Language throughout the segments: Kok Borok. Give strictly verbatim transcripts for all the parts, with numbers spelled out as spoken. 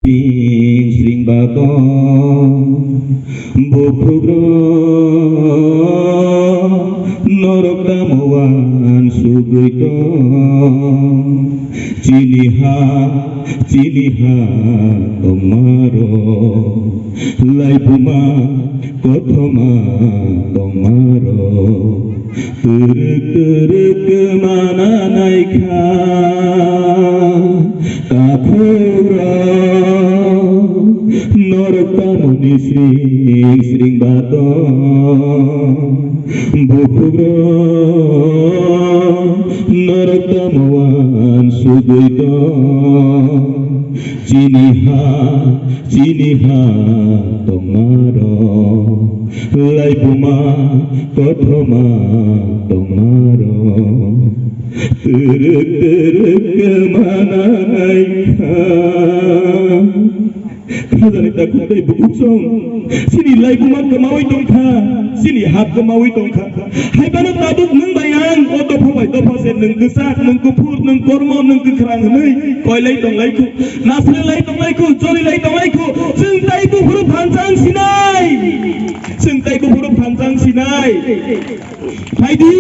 Sring sring bago buphugro norok tamo uan sugwi tong. Chini ha, chini ha tongmaro laibuma kothoma tongmaro. Twrwk twrwk kwmana naikha takhukro norok tamoni sring sring bato. Bukhukro norok tamo uan sugwi tong. Chini ha, chini ha tongmaro laibuma kothoma tongmaro. Twrwk twrwk kwmana naikha. Khajani takhuk tei bukhuk song. Chini laibuma kwmawi tongkha. Chini hap kwmawi tongkha. Haibano tabuk nwng bai ang o dopha bai dopha se nwng kwchak, nwng kuphur, nwng kormo, nwng kwkhrang hwnwi koilai tonglaikhu. Nasrilai tonglaikhu, jolilai tonglaikhu. Chwng tai buphuru phanchang sinai. Chwng tai buphuru phanchang sinai. Phaidi,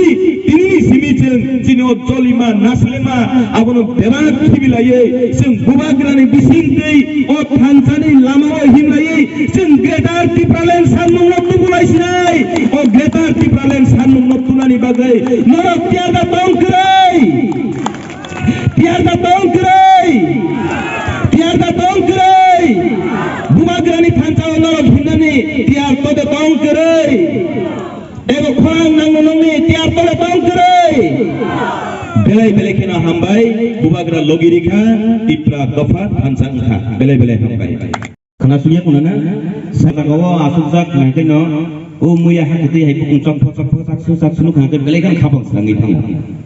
tinini simi chwng chini o jolima, naslema, abono bebak khibilaiwi chwng bubagrani bisingtwi o thanchani lamao himlaiwi chwng Greater Tipraland sanmungno tubulai sinai. O Greater Tipraland sanmungno tunani bagwi norok tiyar da tong kwrwi. Tiyar da tong kwrwi. Tiyar da tong kwrwi. Bubagrani thanchao norok himnani tiyar to da tong kwrwi. Ebo khorang nangno nongni tiyar tole tong kwrwi. Belai belai kheno hambai, bubagra logi rikha, Tipra dopha thansa wngkha. Belai belai hambai. Khna sungya khna na, sa jagao asukjak nangkheno, o muya ha kiti hai bukung chokpho chokpho chaksu chaksu nukha khe belai kheno khapang srangwi thango.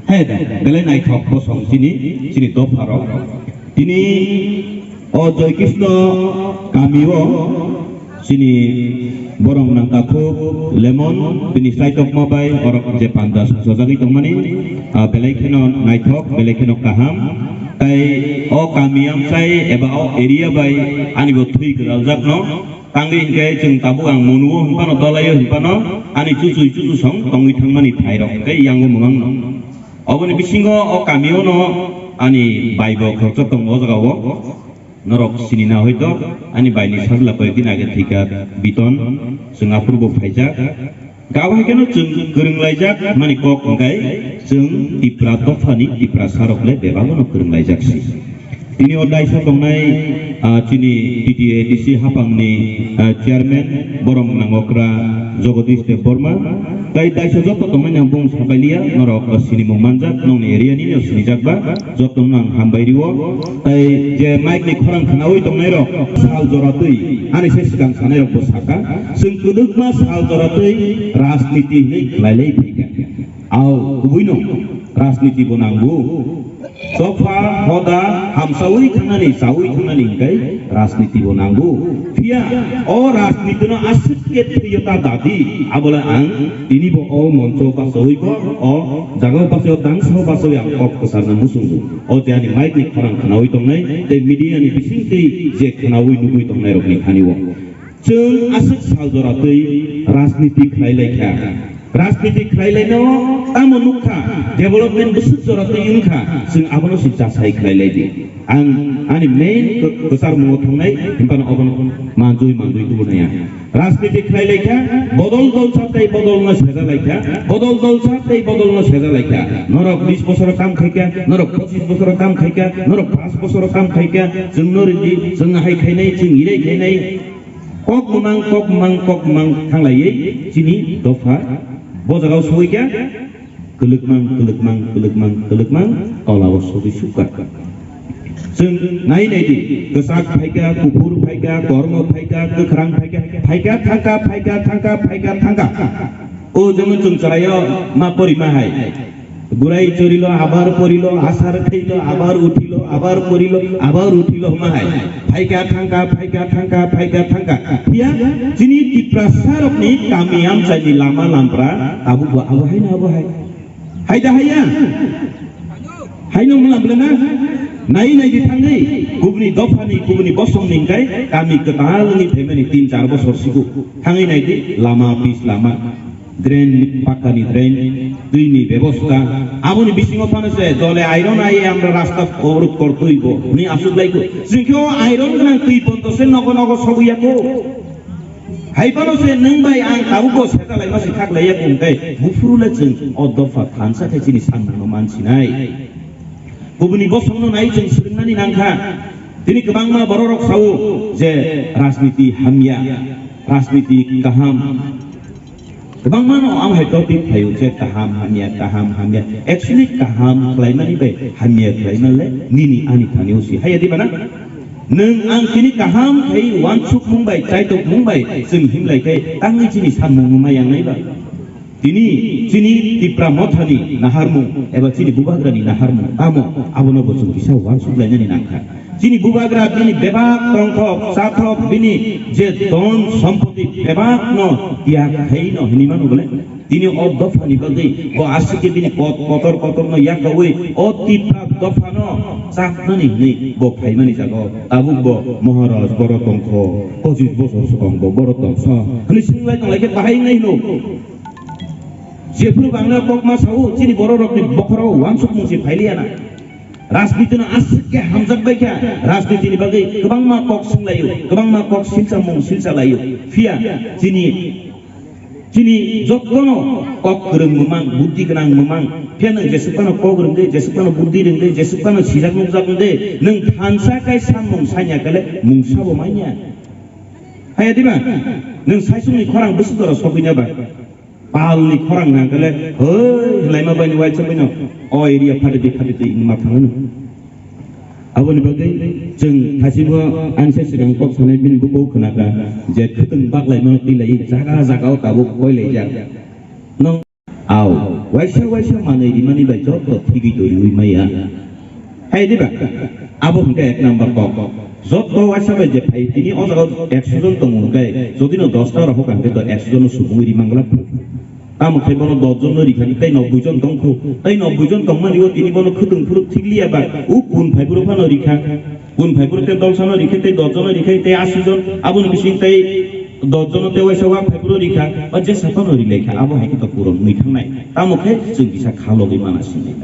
Hai da, belai naithok bosong chini, chini dopharo. Tini o Joy Krishna kamio chini borok nang takhuk lemon bini saitok ma bai orok je panda sajagwi tongmani, ah, belai kheno naithok, belai kheno kaham. Tai o kami amchai eba o area bai ani bo thwi gwdaljakno tangwi hinkhe chwng tabuk ang monuo hinphano dolaio hinphano ani chuchwi chuchusong tongwi thangmani thairok tei yango mwmangno. Oboni bisingo o kamiono ani bai bo khoroksa tongo o jagao. Norok sini na hoito ani bai ni sarla koyekdin age thwikha Biton, chwng aphuru bo phaijak. Gabo hai kheno chwng kwrwnglaijak mani kok hwnkhe chwng Tipra dophani Tiprasa rok le bebak no kwrwnglaijak si. Tini o daisa tongnai, ah, chini T T A D C hapangni, ah, chairman borom nangokra Jagadish Debbarma. Tai daisa joto tongnai ang bung sabailiya, norok sinimung manjak, nongni area ni no sinijak ba, joto no ang hambai rio. Tai je mic ni khorang khnaui tongnai rok sal jora twi, ani se sikang sanai rok bo saka, chwng kwdwkma sal jora twi rajniti hinwi khlailai phaikha. Ao, kubui no rajniti bo nango. Dopha, hoda, hamsaui thangnani, chaui thangnani hwnkhe rajniti bo nango. Phiya o rajniti no aswk khe thwiyo ta dadi, abole ang tini bo o moncho bachaui bo, o jaga o bachaui, o dangsa o bachaui ang kok kwcharna muchungo. O je ani mic ni khorang khnaui tongnai, tei media ni bising tei je khnaui nugui tongnai rok ni thani o. Chwng aswk sal jora twi rajniti khlai lai kha. Rajniti khlai lai no tamo nuk kha, development bwswk jora twi wng kha, chwng abono se chasai khlai lai di. Ang ani main kw-, kwcharmungo thungnai, hinphano obono manjui manjui tubunai ang. Rajniti khlai lai kha, bodol dolsa tei bodol no seja lai kha, bodol dolsa tei bodol no seja lai kha. Norok bis bosor kam khai kha, norok pochis bosor kam khai kha, norok paanch bosor kam khai kha, chwng no ridi, chwng hai khainai, chwng irai khainai. Kok mwmang, kok mwmang, kok mwmang thanglaiwi chini dopha bo jagao soi kha, kwlwkmang, kwlwkmang, kwlwkmang, kwlwkmang, tola o sogwi sukha. Chwng nai nai di, kwchak phaikha, kuphur phaikha, kormo phaikha, kwkhrang phaikha, phaikha thangkha, phaikha thangkha, phaikha thangkha. O jemon chwng chwraio ma pori ma hai. Gurai chorilo, abar porilo, asar khailo, abar uthilo, abar porilo, abar uthilo hwnma hai. Phaikha thangkha, phaikha thangkha, phaikha thangkha. Phiya chini Tiprasa rokni kami amchaini lama lampra tabuk bo abo haino abo hai. Hai da haiya? Haino mula mula na? Nai nai di thangwi, kubuni dophani, kubuni bosongni hwnkhe kami kwtal wngwi phaimani tin char bosor sigo. Thangwi nai di, lama pis lama, drain, pakkani drain, twini bebosta. Aboni bisingo phano se dole iron ai amra rasta koruk kortwi bo hwnwi aswk lai kho. Chwng khe o iron gwnang twi pondo se nogo nogo sogwi ya kho. Hai phano se nwng bai ang tabukbo seta laima si thak lai ya kho hwnkhe buphuru le chwng o dopha thansa khe chini samungno man sinai. Kubuni bosongno nai chwng swrwngnani nangkha. Tini kwbangma bororok sao je rajniti hamya, rajniti kaham. Kwbangmano ang hai topic phaio je kaham hamya, kaham hamya. Actually kaham khlaimani bai hamya khlaimani le nini ani thani usi. Haiya di bana? Nwng ang tini kaham khai wansukmung bai, chaitokmung bai chwng himlai khe tangwi chini samungno ma yangnai ba? Tini chini Tipra Mothani naharmung eba chini Bubagrani naharmung tamo abono bo chwng kisa uansuk lainani nangkha. Chini Bubagra bini bebak tongthok chathok bini je don sompoti bebakno tiyag khaino hinwi mano bole. Tini o dophani bagwi bo aswk khe bini kot kotor kotorno yakaui o Tipra dophano chaknani hinwi bo phaimani jaga o tabuk bo Maharaj boro tongkho pojis bosor swkang bo boro tongsa hinwi swngwi lai tonglai khe bahai wngnai hino. Jephuru bangla kokma sao chini bororokni bokhorok uansukmung se phailiya na. Rajnitino aswk khe hamjak bai kha, rajnitini bagwi kwbangma kok swnglaio, kwbangma kok silchamung silchalaio. Phiya chini, chini jottono kok kwrwng mwmang, buddhi gwnang mwmang. Phiya nwng jeswk phano kok rwngdi, jeswk phano buddhi rwngdi, jeswk phano sijak nukjak wngdi, nwng thansa kai samung sanya kale mungsa bo manya. Haya diba? Nwng saisungni khorang bwswk jora sogwina ba? Palni khorang nang kale, hoi, hwlaima bai ni uaisa bai no, o area phati di, phati di, ma thangano. Aboni bagwi chwng thasibo anse swkang kok sanai bini buko khwnakha je khwtwng baklaimano twi lai jaga jaga o tabuk koi laijak. Nong au, waisa waisa manwi rimani bai joto thigwi to riwi maya. Hai diba? Abo hwnkhe ek number kok. Joto waisa bai je phai tini o jaga o ekso jon tongo hwnkhe, jodi no dosta rok hokha hwnkhe to ekso jon no subungwi ri mangla. Tamo khai bono dos jon no rikha tei nobboi jon tongkhu. Tei nobboi jon tongmani o tini bono khwtwng phuru thikliya ba u kun phai phuru phano rikha. Kun phai phuru tei dolsa no rikha tei dos jon no rikha tei asi jon aboni bising tei dos jon no tei waisa wak phai phuru rikha ba jesa phano rilaikha abo hai khe to puron wngwi thangnai. Tamo khe chwng kisa kha logwi mana sini.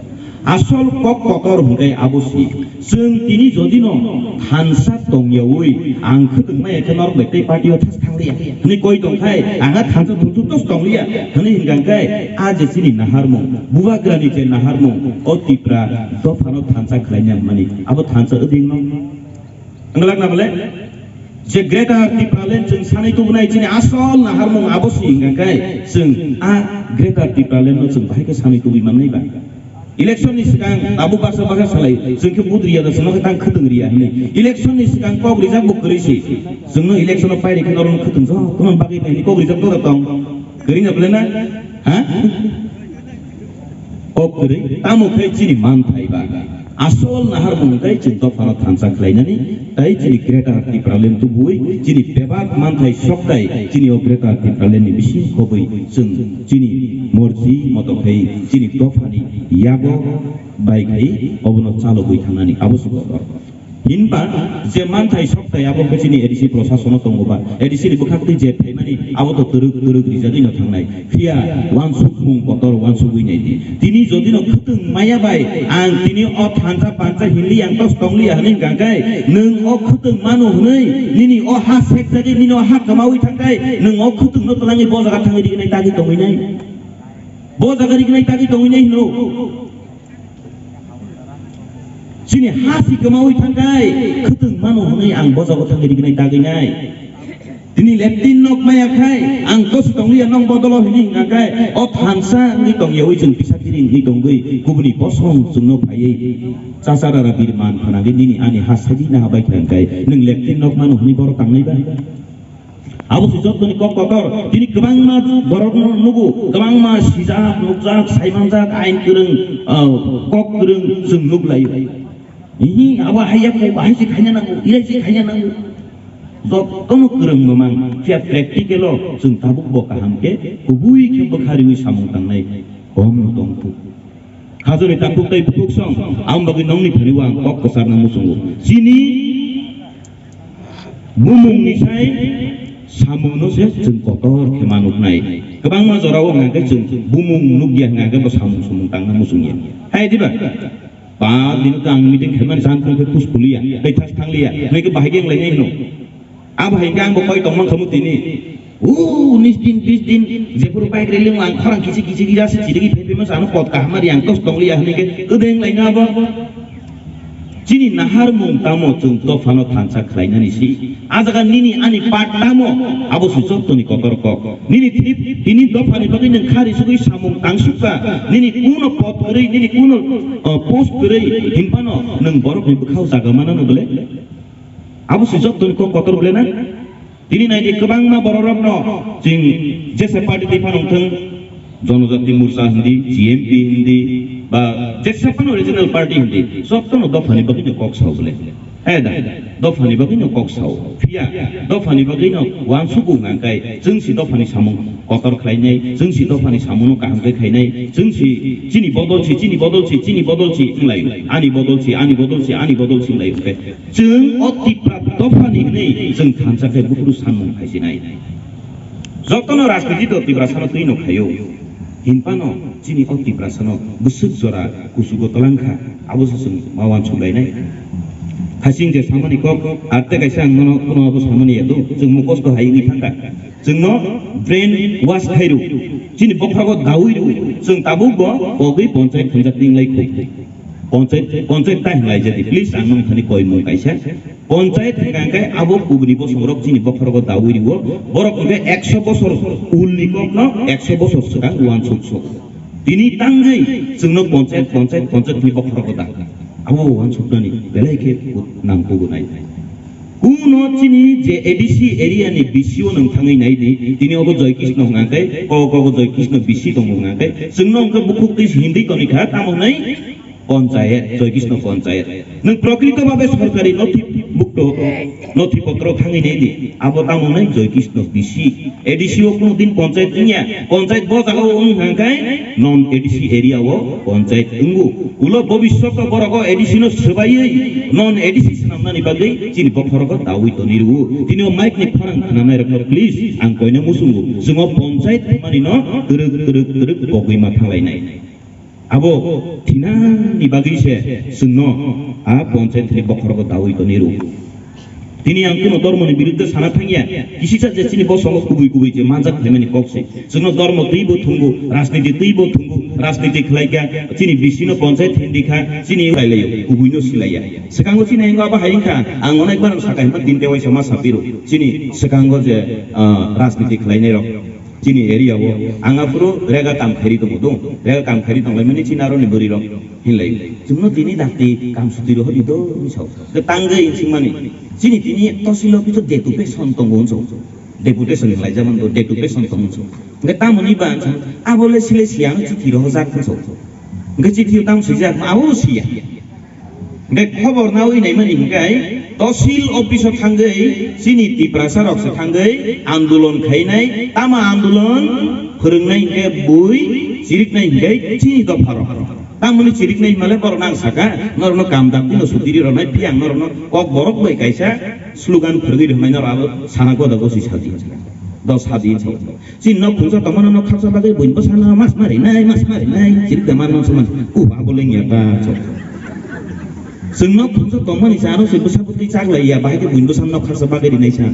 Asol kok kotor hwnkhe abo si. Chwng tini jodi no thansa tongyaui ang khwtwng maya khe norok bai tei party o thas thangliya hwnwi koi tongkhai ang a thansa thuthutos tongliya hwnwi hwnkha khe a je chini naharmung bubagrani je naharmung o Tipra dophano thansa khlaina hwnmani abo thansa wdingno wngwlakna bole je Greater Tipraland chwng sanai tubunai chini asol naharmung abo si hwnkha khe chwng a Greater Tipraland no chwng bahai khe sanai tubui mannai ba. Election ni swkang abo baksa baksa salai, chwng khe vote riya da, chwngno khe tang khwtwng riya hinwi. Election ni swkang kok rijak bo kwrwi si. Chwngno election o pairi khe norokno khwtwng jotono bagwi tong, kok rijak bo tong. Kwrwi na bole na? Ha? Kok kwrwi. Tamo khe chini manthai ba. Asol naharmung khe chwng dophano thansa khlainani. Tai chini Greater Tipraland tubui, chini bebak manthai soktai, chini o Greater Tipraland ni bising khobwi chwng chini morji moto khai chini dophani yago bai khai obono chalogwi thangnani abo se kotor. Hinba je manthai soktai abo khe chini A D C prosasono tongo ba, A D C ni bwkhak twi je phaimani abo to twrwk twrwk rijagwino thangnai. Phiya uansukmung kotor uansugwi nai di. Tini jodi no khwtwng maya bai ang tini o thansa pansa hinli ang tos tongliya hwnwi hwnkha khe nwng o khwtwng mano hwnwi nini o ha sekjagwi nini o ha kwmawi thangkhai nwng o khwtwng no twlangwi bo jaga thangwi rignai tagwi tongwi nai. Bo jaga rignai tagwi tongwi nai hino. Chini ha si kwmawi thangkhai khwtwng mano hwnwi ang bo jaga thangwi rignai tagwi nai. Tini leptin nok maya khai, ang tosi tongliya nong bodolo hini hingka khai, o thansa wngwi tongyawi chwng bisa kiri wngwi tongwi, kubuni bosong chwngno phaiwi, chachara ra birman phanagwi nini ani ha sabi naha bai khai hingkai, nwng leptin nok mano hini borok tangnai ba? Abo se jotoni kok kotor, tini kwbangma borokno nugo, kwbangma sijak, nukjak, saimanjak, ain kwrwng, ah, kok kwrwng chwng nuklaio. Ihi, abo hai ya ko, hai se khaina nango, irai se khaina nango. Jotono kwrwng mwmang, phiya practical o chwng tabuk bo kaham khe, kubui khe bwkha riwi samung tangnai, kom no tong thung. Hajoni takhuk tei bukhuk song, ang bagwi nongni thani ang kok kwcharna muchungo. Chini bumungni sai samungno se chwng kotor khe manuknai. Kwbangma jorao hwnkhe chwng bumung nukya hwnkhe bo samung sumung tangna muchungya. Hai diba? Ba dino tang meeting khaimani san tong khe kus kuliya, tei thas thangliya, hwnwi khe bahai khe wnglainai hwno. Abo hai khe ang bo koi tongmang khamu tini. O unis din, bis din, jephuru bike rally ang khorang kichi kichi gira se chirigi phai phai masa ano pot kaham ari ang kos tongliya hwnwi khe kwdeng laino abo. Chini naharmung tamo chwng dophano thansa khlainani si. A jaga nini ani part tamo abo se jottoni kotor kok. Nini tip, tini dophani bagwi nwng khari sugwi samung tangsukha. Nini kuno pot kwrwi, nini kuno, uh, post kwrwi hinphano nwng borokni bwkhao jaga manano bole? Abo se jottoni kok kotor bole na? Tini naidi kwbangma bororokno chwng jesa party twi phano wngthung, Jonojati Morcha hindi, G M P hindi, ba jesa phano regional party hindi, jotono dophani bagwino kok sao bole. He da, dophani bagwino kok sao. Phiya, dophani bagwino uansukgo hwnkhe chwng si dophani samung kotor khlainai, chwng si dophani samungno kaham khe khainai, chwng si chini bodol si, chini bodol si, chini bodol si wnglaio. Ani bodol si, ani bodol si, ani bodol si wnglaio hwnkhe. Chwng o Tipra dophani hwnwi chwng thansa khe buphuru sanmung phaisinai. Jotono rajniti do Tiprasano twi no khaio. Hinphano chini o Tiprasano bwswk jora kuchugo twlang kha, abo se chwng ma uansuk lainai. Hasing je samani kok, ar tei kaisa ang nono, nono abo samani ya do, chwng mukosto hai wngwi thang kha. Chwngno brain wash khai rw, chini bokhrogo daui rw, chwng tabuk bo pogwi ponchayat khunjak ting lai khu. Ponchayat, ponchayat ta hinlai jadi, please, ang nong thani koi mung kaisa. Ponchayat hwnkha khe abo kubuni bosongrok chini bokhorogo daui rwo, borok hwnkhe ekso bosor ulni kokno ekso bosor swkang uansuk sok. Tini tangwi chwngno ponchayat, ponchayat, ponchayat hwnwi bokhorogo da. Abo uansuknani belai khe nang kubunai. Kuno chini je A D C area ni B C O nang thangwi nai di, tini obo Joy Krishna hwnkha khe, kok, kok Joy Krishna B C tongo hwnkha khe, chwngno hwnkhe bukhuk twi hindi toni kha, tamo hwnwi Ponchayat, Joy Krishna Ponchayat. Nwng prokrito bhabe sorkari nothi bukto, nothi potro thangwi nai di. Abo tamo wngnai Joy Krishna B C. A D C o kuno din ponchayat wngya. Ponchayat bo jaga o wng hwnkhe non A D C area o ponchayat wngo. Ulo bobisyoto borok o A D C no swbaiwi non A D C swnamnani bagwi chini bokhorogo daui toni rwo. Tini o mic ni khorang khnanai rokno please ang koina muchungo. Chwng o ponchayat thangmani no twrwk, twrwk, twrwk bogwi ma thanglainai. Abo thinani bagwi se chwngno a ponchayat ni bokhorogo daui toni rw. Tini ang kuno dormoni birudde sana thangya, kisisa je chini bosongo kubui kubui je manjak phaimani kok se. Chwngno dormo twibo thungo, rajniti twibo thungo, rajniti khlaikha, chini B C no ponchayat hindikha, chini khlailaio, kubuino silaiya. Swkango chini ang abo hai wngkha, ang onek barang sakha hima tinte waisa ma sapiro, chini swkango je, ah, rajniti khlainai rok. Chini area o ang aphuru rega kam khairi tongo do, rega kam khairi tonglaimani chini aroni bwrwi rok hinlai. Chwngno tini dakti kam suti rohorni do hinwi sao. Tei tangwi hinsingmani chini tini tosil office o deputation tongo hinwi sao. Deputation hinlai jaman do, deputation tongo hinwi sao. Hwnkhe tamoni ba hinwi sao, abo le sile siyano chithi rohorjak hinwi sao. Hwnkhe chithi o tamo swijak, abo siya. Hwnkhe khobor naui naimani hwnkhe tosil office o thangwi chini Tiprasa rok se thangwi andolon khainai, tamo andolon phwrwngnai hwnkhe bui chiriknai hwnkhe chini dopha rok. Tamoni chiriknai hwnmale borok nang saka, norokno kam dakti no sutiri rwnai, phiya ang norokno kok borok bai kaisa slogan phwrwngwi rwnai norok abo sana goda gosi sadi. Do sadi. Chini nok khungsa tongmano nok khaksa bagwi buini bwsano mas marinai, mas marinai, chirikda manno se man. Ku ba bo lengya ta, so. Chwng nok khungsa tongmani se aro se bwsa bwtwi chaklaiya, bahai khe buini bwsano nok khaksa bagwi rinai sa.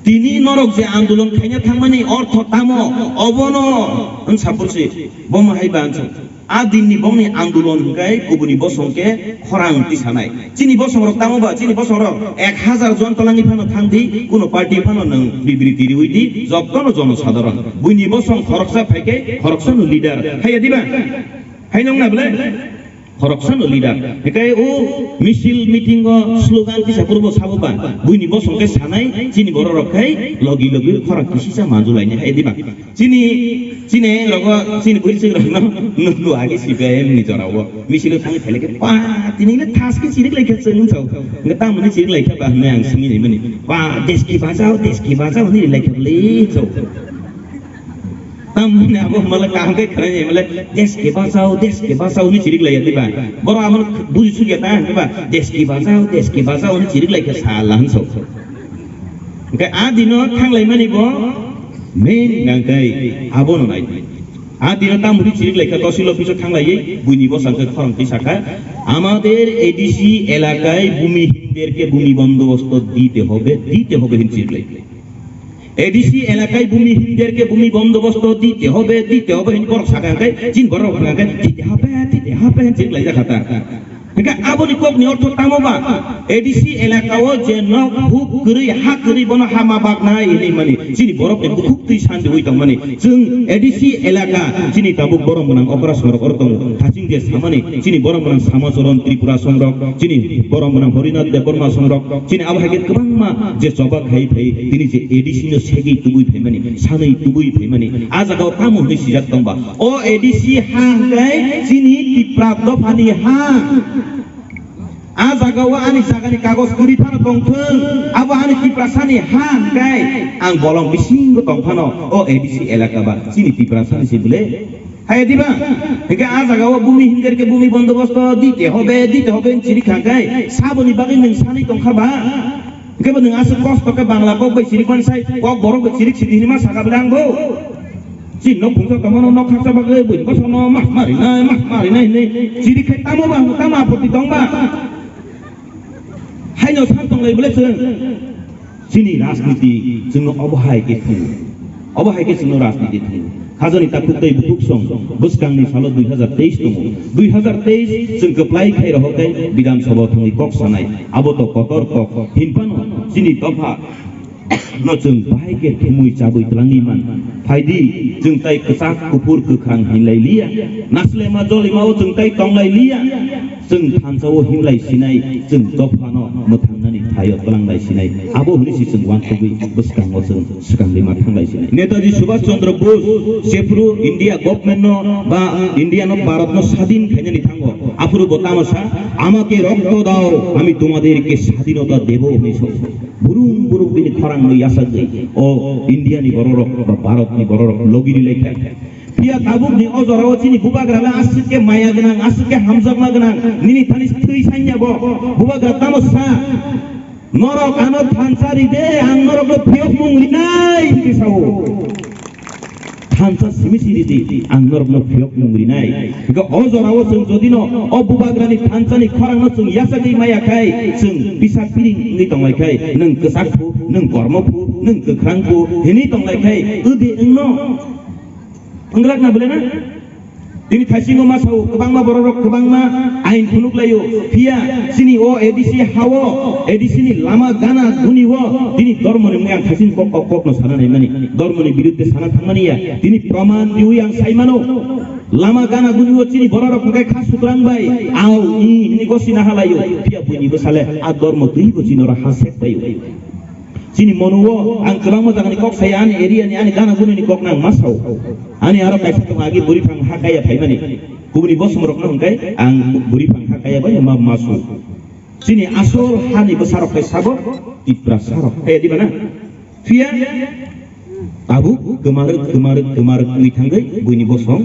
Tini norok je andolon khaina thangmani ortho tamo, obono wng sapor se, bomo hai ba wng sa. A dinni bongni andolon hwnkhe kubuni bosong khe khorang tisanai. Chini bosongrok tamo ba, chini bosongrok ek hazar jon twlangwi phano thangdi, kuno party phano nwng bibriti riwi di, jotono jonosadharon. Buini bosong khoroksa phaikhe khoroksano leader. Haiya diba? Hai nongna bwle? Khoroksano leader. Hwnkhe o misil meeting o slogan kisa purbo sabo ba, buini bosong khe sanai, chini bororok khai logi logi khorang kisisa manjulaini. Haiya diba? Chini, chini rogo, chini bui chini rogo, nunggu agi C P I M ni jora wo. Misilo thangwi thele ke, pa, tini le thas ke chirik lai khe chwng sao. Nge tamo ni chirik lai khe ba, hwnwi ang simi ni mani. Pa, desh ki bachao, desh ki bachao, ni lai khe le sao. Tamni abo mala kaham khe khwlai ni mala, "Desh ke bachao, desh ke bachao" ni chirik lai ya diba. Boro amo buji sugya ta diba, "Desh ke bachao, desh ke bachao" ni chirik lai khe sala hinso. Hingke a dino thanglai mani bo main nangkai abo no nai. A dino tamuri chirik lai khe tosil office o thanglai buini bo sangkhe khorang twi saka, "Amader A D C elakaয় ভূমিহীনদেরকে ভূমি বন্দোবস্ত দিতে হবে, দিতে হবে" hin chirik lai. A D C elakaয় ভূমিহীনদেরকে ভূমি বন্দোবস্ত দিতে হবে, দিতে হবে, hini borok saka hingke, chini borok hingke, "Dite hobe, dite hobe," hini chini laijak kha ta. Hingke aboni kokni ortho tamo ba? A D C elakao je nok huk kwrwi, ha kwrwi bono ha ma baknai hinwi mani, chini borokni bukhuk twi sandiwi tongmani. Chwng A D C elaka, chini tabuk borok mwnang okra sorok oro tongo. Thaching je samani, chini borok mwnang Samacharan Tripura songrok, chini borok mwnang Harinath Debbarma songrok, chini abo hai khe kwbangma je choba khai phai, tini je A D C no segwi tubui phaimani, sanwi tubui phaimani, a jagao tamo hwnwi sijak tongba? O A D C ha hwnkhe chini Tipra dophani ha. A jagao ani jagani kagoj kwrwi phano tongthwng, abo ani Tiprasani ha hwnkhe ang bolong bisingo tongphano o A D C elaka ba chini Tiprasani se bwle. Hai diba? Hingke a jagao ভূমিহীনদেরকে ভূমি বন্দোবস্ত দিতে হবে, দিতে হবে, chiri kha kai, saboni bagwi nwng sanwi tongkha ba? Hingke bo nwng aswk kosto khe Bangla kok bai chiri khan sai, kok borok bai chirik sidi hinma saka bwle ang bo? Chini nok phungsa tongmano nok khaksa bagwi bui kosono mah marinai, mah marinai hinwi chiri khai tamo ba, tamo apoti tong ba? Haino san tonglai bwle chwng? Chini rajniti chwngno obo hai khe thwngo. Obo hai khe chwngno rajniti thwngo. Khajani takhuk tei bukhuk song bwskangni salo dui hazar teis tongo. Dui hazar teis chwng kwplai khai rohor tei Bidhan Sabha thangwi kok sanai. Abo to kotor kok. Hinphano chini dopha no chwng bahai khe thumwi chabwi twlangwi man. Phaidi chwng tai kwchak kuphur kwkhrang hinlai liya. Naslema jolimao chwng tai tonglai liya. Chwng thansa-o himlai sinai, chwng dophano mwthangnani thaio twlanglai sinai. Abo hwnwi se chwng uansugwi bwskango chwng swkang lima thanglai sinai. Netaji Subhash Chandra Bose jephru India government-no ba India-no Bharat-no sadin khainani thango, aphuru bo tamo sa, "Amake rokto dao, ami tomaderke sadinota debo" hwnwi sa. Burung burung bini khorangno yasagwi o India-ni bororok ba Bharat-ni bororok logi rilai kha. Phiya tabukni o jorao chini bubagrala aswk khe maya gwnang, aswk khe hamjakma gwnang, nini thani thwi sanya bo. Bubagra tamo sa, "Norok ano thansa ride, ang norokno phiyokmung rinai," hinwi sao. "Thansa simi si ridi, ang norokno phiyokmung rinai." Hingke o jorao chwng jodino o bubagrani thansani khorangno chwng yachagwi maya khai, chwng bisa piring wngwi tonglai khai, "Nwng kwchak phu, nwng kormo phu, nwng kwkhrang phu," hinwi tonglai khai, udi wngno. Wngwlak na bwle na? Tini thaisingo ma sao, kwbangma bororok kwbangma ain phunuk laio. Phiya chini o A D C hao, A D C ni lama gana guni o, tini dormo ni mung ang thaising kok, kok, kok no sana naimani. Dormo ni birudde sana thangmani ya. Tini proman diwi ang saimano. Lama gana guni o chini bororok hwnkhe kha sukrang bai. Ao, i, hini gosi na halaio. Phiya buini bwsale, a dormo twi bo chini ora ha sek baio. Chini monuo ang kwbangma jagani kok saya, ani area ni, ani gana guni ni kok nang ma sao. Ani aro kaisa tong agi buri phang ha kaya phaimani. Kubuni bosong rok no hwnkhe ang buri phang ha kaya bai ma masu. Chini asol hani bwsarok khe sabo Tiprasarok. Kaya diba na? Phiya tabuk kwmarwk, kwmarwk, kwmarwk wngwi thangwi buini bosong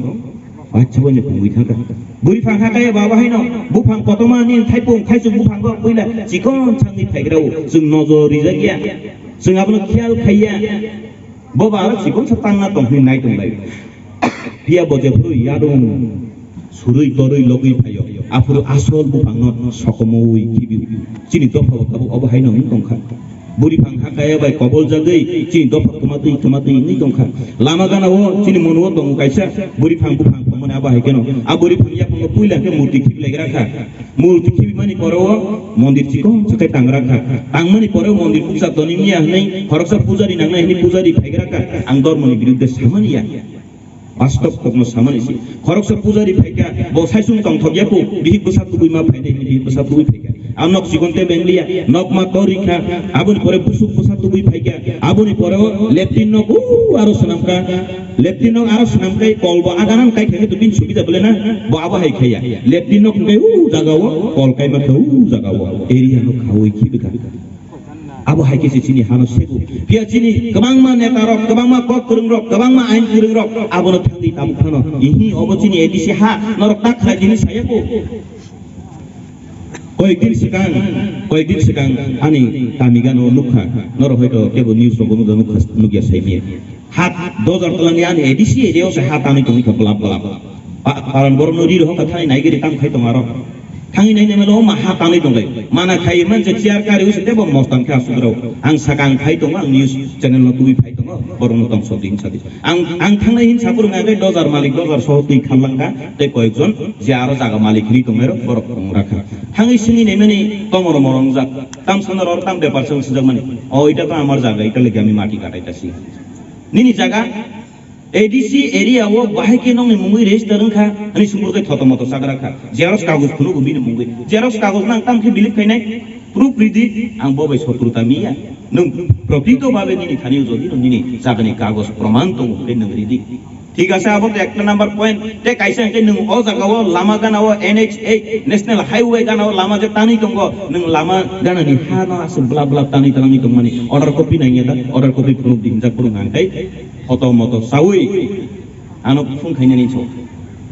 Achha, boino pungwi thangkha. Buri phang ha kaya baba haino, buphang kotorma ni thaipung, khaisung buphang go puila chikon sangni phaigrao, chwng nojor rijak ya, chwng abono khiyal khaiya. Boba aro chikon sa tangna tong hwnwi nai tong lai. Phiya bo jephuru yarung surui torui logwi phaio, aphuru asol buphangno sokomoi khibio. Chini dophao tabuk obo haino wng tongkha. Buri phang ha kaya bai kobol jagwi chini dopha kwmatwi kwmatwi wngwi tongkha. Lama gana o chini mono o tongo kaisa buri phang buphang tongmani abo hai kheno. A buri phang yaphango puila khe murti khibi lai gra kha. Murti khibi mani pore o mondir chikon sakai tang ra kha. Tangmani pore o mondir bukcha toni miya hwnwi khoroksa pujari nangnai hwnwi pujari phai gra kha. Ang dormoni birudde samani ya. Bastob kokno samani se. Khoroksa pujari phaikha, bo saisung tongthok ya kho, bihik bwsa tubui ma phainai hwnwi bihik bwsa tubui phaikha. Ang nok chikon te bengliya, nok ma tor rikha, aboni pore busuk bwsa tubui phaikha, aboni pore o leptin nok u aro swnamkha, leptin nok aro swnamkha, kol bo aganan kai khe to bin subida bole na, bo abo hai khaya. Leptin nok hwnkhe u jaga o, kol kai ma khe u jaga o, area no khaui khibikha. Abo hai khe se chini hano sego. Phiya chini kwbangma neta rok, kwbangma kok kwrwng rok, kwbangma ain kwrwng rok abono thangwi tabuk phano. Ihi obo chini A D C ha, norok tak khlai di hinwi saya kho. Koyekdin swkang, koyekdin swkang ani tamigano nukha, norok hoito kebo news rogo nukha, nukya saimaya. Hat dojar twlangya ani A D C area o se ha tanwi tongwi kha blap blap. Pa-, paran borokno ri rohor kha thani naigiri tam khai tong aro. Thangwi nai nai mano ma ha tanwi tong lai. Mana khai man je chair kari usi tebo mostan khe asuk rao. Ang sakang khai tongo, ang news channel no tubui phai tongo, borokno tong sok di hinsa di. Ang, ang thangnai hinsa phuru ngai dojar malik dojar soho twi kharlangkha tei koyekjon je aro jaga malik hinwi tongnairok borok tongra kha. Thangwi simi naimani tomoro morongjak. Tam sanaro tam bepar song sijak mani. O, ita to amar jaga, ita lagi ami mati katai tasi. Nini jaga A D C area o bahai khe nongni mungwi register wngkha, ani sumur khe thoto moto chagra kha. Xerox kagoj phunukgo bini mungwi. Xerox kagoj nang tam khe believe khainai. Proof ridi, ang bo bai sotruta miya. Nwng prokrito babe nini thani o jodi no nini jagani kagoj proman tongo hwnkhe nwng ridi. Thik ase, abo to ekta number point. Te kaisa hwnkhe nwng o jaga o lama gana o N H A National Highway gana o lama je tanwi tongo, nwng lama gana ni ha no aswk blap blap tanwi tanwi tongmani order copy nangya da, order copy phunuk di hinjak phunuk hwnkhe. Hoto moto saui ano phone khainani so.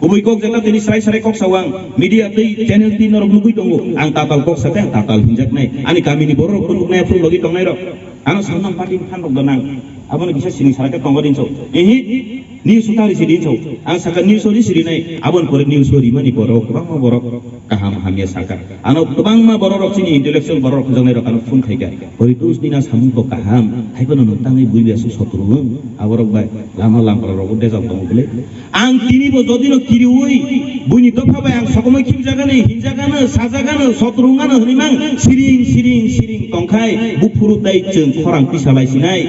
Kubui kok jeta tini srai srai kok sawang media tei channel tei norok nugui tongo. Ang tatal kok sate ang tatal hinjak nai. Ani kamini borok rok nuknai phuru logi tongnai rok. Ano samnang party phan rok donang. Abono kisa sini sarake tongo din so. Ehi news utari si din so. Ang saka news ori siri nai. Abon pore news ori mani borok kwbangma borok kaham hamya saka. Ano kwbangma borok rok chini intellectual borok rok hwnjaknai rok ano phone khaika. Hoi tus nina samung kok kaham. Hai phano nwng tangwi buibi aswk sotru wng. Aborok bai lama lamra rogo dejal tongo bwle. Ang tini bo jodi no kiriwi buini dopha bai ang sokomoi khibjagani, hinjagano, sajagano, sotru wngano hwnwi mang siring, siring, siring tongkhai buphuru tei chwng khorang tisa lai sinai.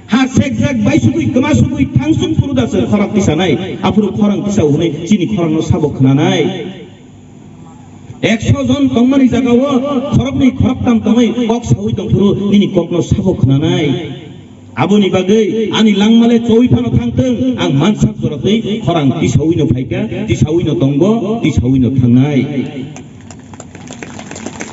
Ha sekjak bai sugui, kwma sugui, thangsung phuru da chwng khorang tisanai. Aphuru khorang tisa hwnwi chini khorang no sabo khwnanai. Ekso jon tongmani jagao khoroknwi khoroktam tongwi kok saui tongphuru nini kokno sabo khwnanai. Aboni bagwi ani langmale chowi phano thangthwng, ang mansak jorotwi khorang tisawino phaikha, tisawino tongo, tisawino thangnai.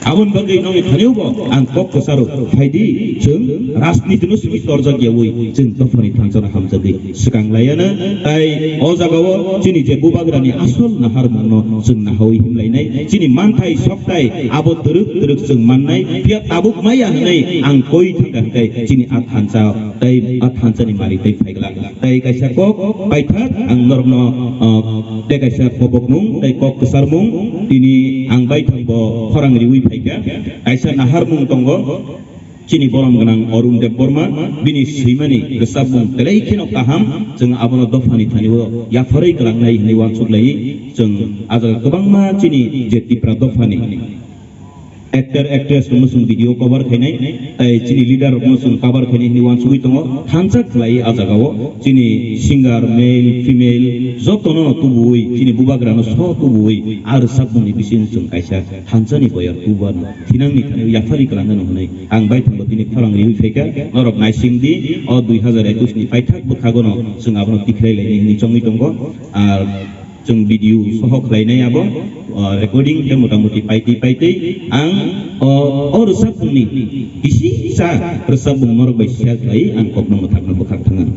Aboni bagwi nongni thaniubo ang kok kwcharo phaidi, chwng rajnitino simi torjak yaui chwng dophani thansa hamjagwi swkang laiano, tai o jagao chini je bubagrani asol naharmungno chwng nahaui himlainai, chini manthai soktai abo twrwk twrwk chwng mannai, phiya tabuk maya hwnwi ang koi thangkha hwnkhe chini a thansa tei a thansani malik tei phaigwlak. Tei kaisa kok paithak ang norokno, ah, tei kaisa kobokmung tei kok kwcharmung tini ang baithangbo khorang riui phaikha. Kaisa naharmung tongo. Chini borom gwnang Arun Debbarma, bini swimani rwchapmung belai kheno kaham, chwng abono dophani thani-o yapharwi kwlangnai hwnwi uansuk lai. Chwng a jaga kwbangma chini je Tipra dophani actor, actress rokno chwng video cover khainai, tai chini leader rokno chwng cover khainai hwnwi uansugwi tongo. Thansa khlai a jagao chini singer, male, female, jotono tubuwi, chini bubagrano so tubuwi, a rwchapmungni bising chwng kaisa thansani boyar tubano thinangni thani yapharwi kwlangano hwnwi ang baithangbo tini khorang riui phaikha. Norok naising di, o dui hazar ekush ni paithak bwkhagono chwng abono tikhlai lainai hwnwi chongwi tongo. Ar chwng video soho khlainai abo, o, recording khe motamuti paitwi paitwi ang, o, o rwchapmungni kisi sa rwchapmung norok bai share khlai ang kokno mwthakno bwkhak thangna.